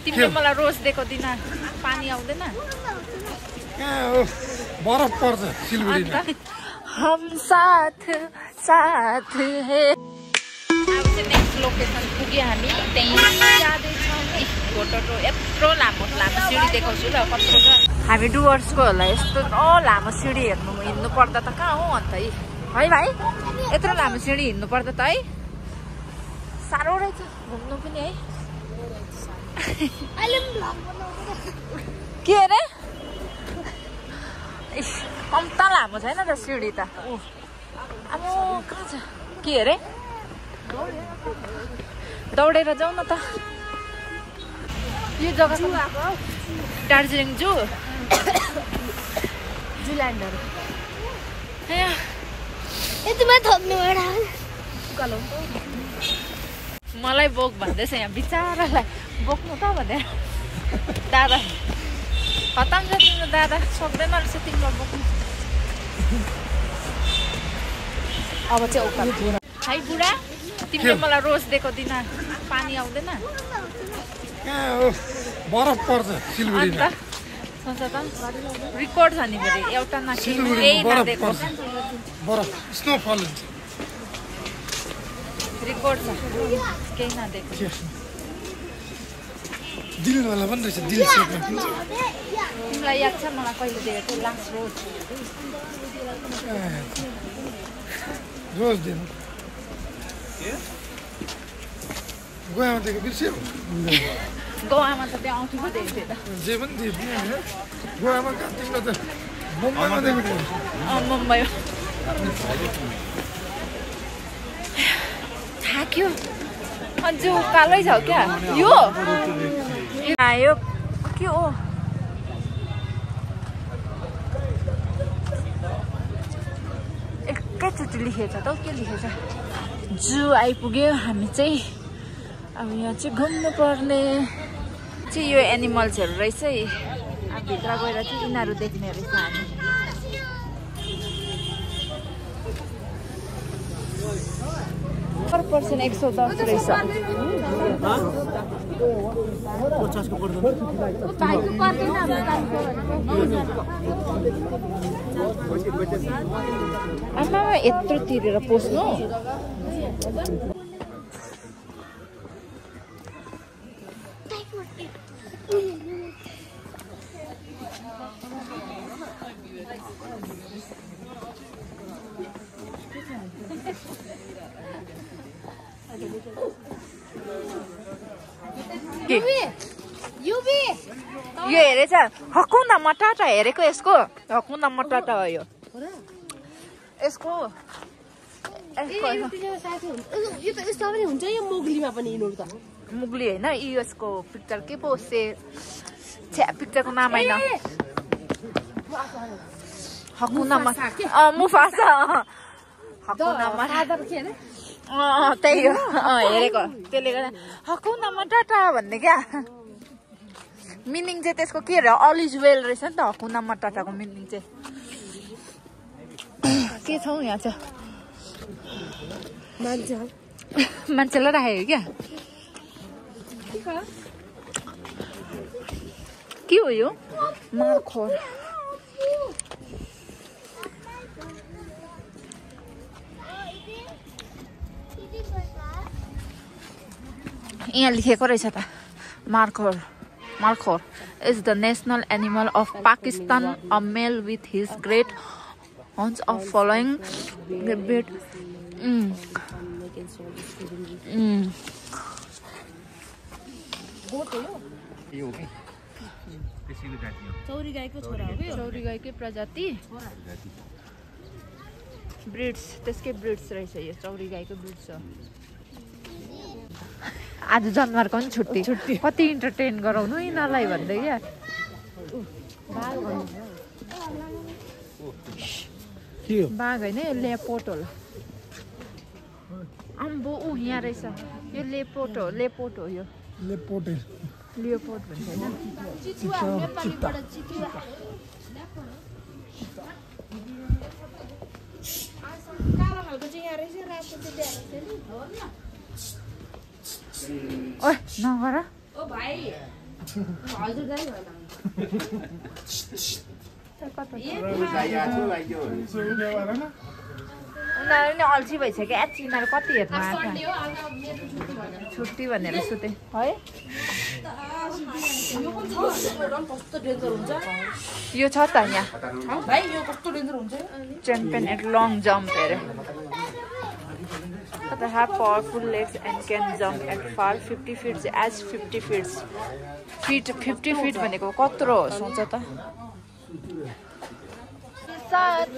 तिमीले मलाई रोज दिएको दिन पानी आउँदैन बरफ पर्छ सिलगढीमा हम साथ साथ है अब चाहिँ नेक्स्ट लोकेसन पुग्यो हामी त्यहीँ जाँदैछौँ फोटो यत्रो लामो सिँढी देखाउँछु ल कत्रो छ हामी डुवर्सको होला यस्तो लामो सिँढी हिँड्नु पर्दा त कहाँ हो अन्त है भाइ यत्रो लामो सिँढी हिँड्नु पर्दा त है साह्रो रहेछ घुम्नु पनि है के अरे कम्ता लामो छैन त सिँढी त अब कहाँ छ के अरे दौडेर जाउँ न त यो जग्गा दार्जिलिङ जू जुल्यान्डहरू मलाई बोक भन्दैछ यहाँ बिचारालाई बोक्नु त भनेर दादा खतम छ तिम्रो दादा सक्दैन रहेछ तिम्रो बोक्नु अब चाहिँ औकाल है बुढा तिमीले मलाई रोज दिएको दिन पानी आउँदैन बरफ पर्छ सिलगढीमा सोच त रेकर्ड छ नि फेरि एउटा नदिएको बरफ स्नोफल हुन्छ रेकर्ड छ केही नदिएको दिलवाला पनि रहेछ दिल सेपमा तिमीलाई याद छ मलाई कहिले दिएको थियो लास्ट रोज रोज दिनु गोवामा दिएको बिर्स्यो गोवामा त त्यहाँ आउँथ्यो दिएको थियो त जे पनि दियो गोवामा तिमीलाई त मुम्बईमा दिएको थियो मुम्बई थाक्यो अझै उकालै छ क्या यो के हो एकैचोटि लेखेछ त के लेखेछ जू आइपुग्यो हामी चाहिँ अब यहाँ चाहिँ घुम्नु पर्ने चाहिँ यो एनिमल्सहरू रहेछ है अब भित्र गएर चाहिँ यिनीहरू देख्ने रहेछ हामी पर पर्सन 110 रहेछ आमा यत्रो तिरेर पोस्नु यो हेरेछ हकुना मटाटा हेरेको यसको हकुना मटाटा हो यो यसको मुगली होइन यसको पिक्चर के पो पिक्चरको नाम होइन हकुना मुफासा हकुना त्यही हो हेरेको त्यसले गर्दा हकुना मटाटा भन्ने क्या मिनिङ चाहिँ त्यसको के अरे अल इज वेल रहेछ नि त हकुना मटाटाको मिनिङ चाहिँ के छौ यहाँ चाहिँ मान्छेलाई राखेको क्या के हो यो मार्खोर यहाँ लेखेको रहेछ त markhor is the national animal of Pakistan, a male with his great horns of following the beat. चौरी गाईकै प्रजाति ब्रिड्स त्यसकै ब्रिड्स रहेछ यो चौरी गाईको ब्रिड्स हो आज जन्मरको पनि छुट्टी कति इन्टरटेन गराउनु यिनीहरूलाई भन्दै क्या बाघ होइन यो लेपोट होला अम्बो यहाँ रहेछ यो लेपोट हो यो लियोपोट भन्छ होइन ओए नगर उनीहरू नि अल्छी भइसक्यो एच यिनीहरू कति हेर्नु आएको छुट्टी भनेर सुते है यो छ त यहाँ च्याम्पियन एट लङ जम्प हेरे The have powerful legs and can jump at far 50 feet as 50 feet. 50 feet भनेको कत्रो हो सोच त साथ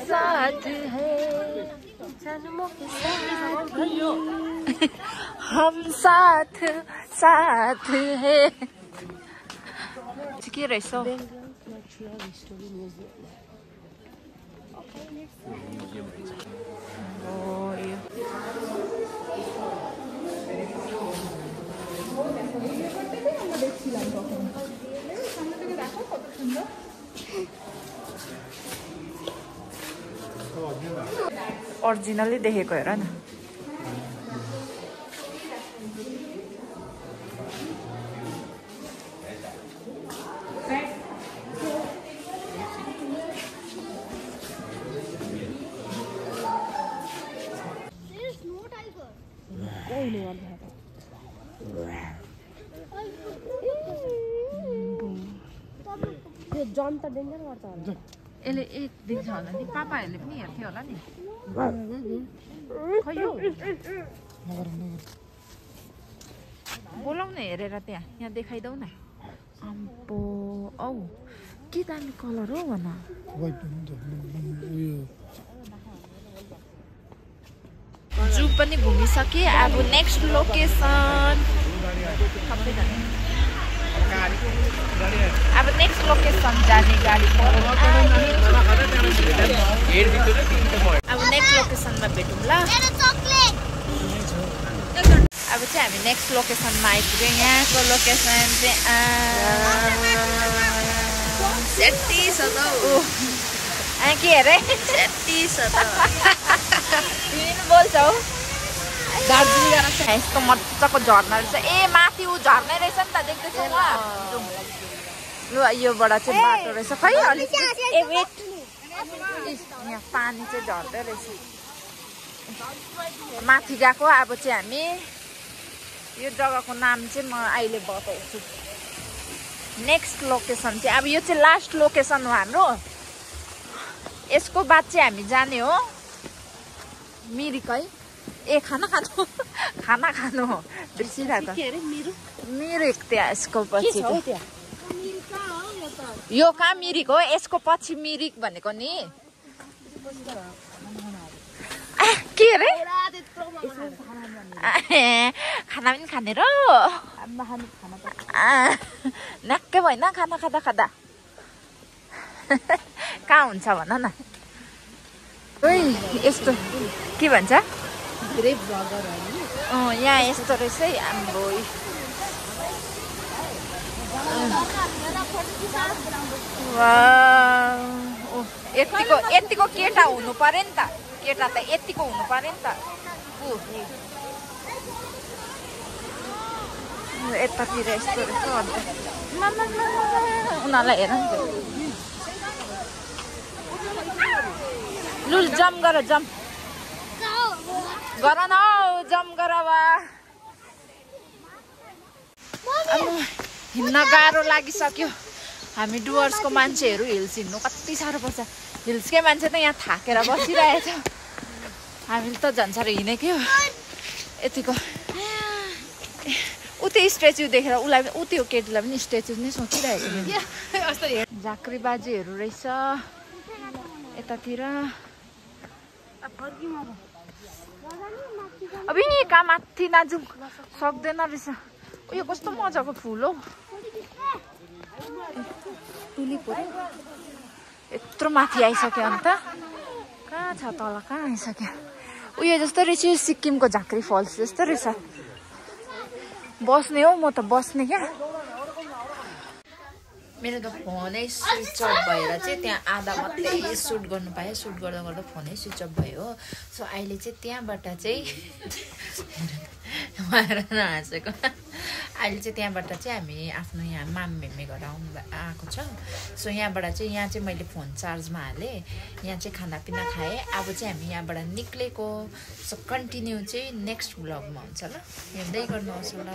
साथ है जन्मों के साथ हम साथ साथ है के रहेछ ओरिजिनली देखेको हेर न जन त डेन्जर गर्छ होला यसले एक दिन्छ होला नि पापाहरूले पनि हेर्थ्यो होला नि खै यो बोलाउन हेरेर त्यहाँ यहाँ देखाइदेऊ न अम्बो औ के दामी कलर हो भन जू पनि घुमिसके अब नेक्स्ट लोकेसन अब नेक्स्ट लोकेसन जाने गाडी अब नेक्स्ट लोकेसनमा भेटौँ ल अब चाहिँ हामी नेक्स्ट लोकेसनमा आइपुग्यौँ यहाँको लोकेसन चाहिँ के अरे बोल्छौ दार्जिलिङ यस्तो मजाको झर्ना रहेछ ए माथि ऊ झर्नै रहेछ नि त देख्दैछौ ल योबाट चाहिँ बाटो रहेछ खै अलिक ए वेट यहाँ पानी चाहिँ झर्दै रहेछ माथि गएको अब चाहिँ हामी यो जग्गाको नाम चाहिँ म अहिले बताउँछु नेक्स्ट लोकेसन चाहिँ अब यो चाहिँ लास्ट लोकेसन हो हाम्रो यसको बाद चाहिँ हामी जाने हो मिरिक है ए खाना खानु हो बिर्सिरहेको मिरिक त्यहाँ यसको पछि यो कहाँ मिरिक हो यसको पछि मिरिक भनेको नि के अरे खाना पनि खाने र नक्कै भएन खाना खाँदा कहाँ हुन्छ भन न यस्तो के भन्छ यहाँ यस्तो रहेछ है आम्बो यतिको केटा हुनु पर्यो नि त केटा त यतिको हुनु पर्यो नि त यतातिर यस्तो रहेछ अन्त उनीहरूलाई हेर नि लु जम्प गर जम्प गर न जम्प गर हिँड्न गाह्रो लागिसक्यो हामी डुवर्सको मान्छेहरू हिल्स हिँड्नु कति साह्रो पर्छ हिल्सकै मान्छे त यहाँ थाकेर बसिरहेछ हामीले त झन् साह्रो हिँडेकै हो यतिको उ त्यो स्ट्याचु देखेर उसलाई उ त्यो केटीलाई पनि स्ट्याचु नै सोचिरहेको झाँक्री बाजेहरू रहेछ यतातिर अब कहाँ माथि नाजु सक्दैन रहेछ उयो कस्तो मजाको फुल हो टुलिप हो यत्रो माथि आइसक्यो अन्त कहाँ छ तल कहाँ आइसक्यो उयो जस्तो रहेछ सिक्किमको झाँक्री फल्स जस्तो रहेछ बस्ने हो म त बस्ने क्या मेरो त फोनै स्विच अफ भएर चाहिँ त्यहाँ आधा मात्रै सुट गर्नु पाएँ सुट गर्दा गर्दा फोनै स्विच अफ भयो सो अहिले चाहिँ त्यहाँबाट चाहिँ माएर नहाँसेको अहिले चाहिँ त्यहाँबाट चाहिँ हामी आफ्नो यहाँ मामभेम्मे घर आएको छौँ। सो यहाँबाट चाहिँ यहाँ चाहिँ मैले फोन चार्जमा हालेँ, यहाँ चाहिँ खानापिना खाएँ। अब चाहिँ हामी यहाँबाट निक्लेको। सो कन्टिन्यू चाहिँ नेक्स्ट भ्लगमा हुन्छ ल, हेर्दै गर्नुहोस् होला।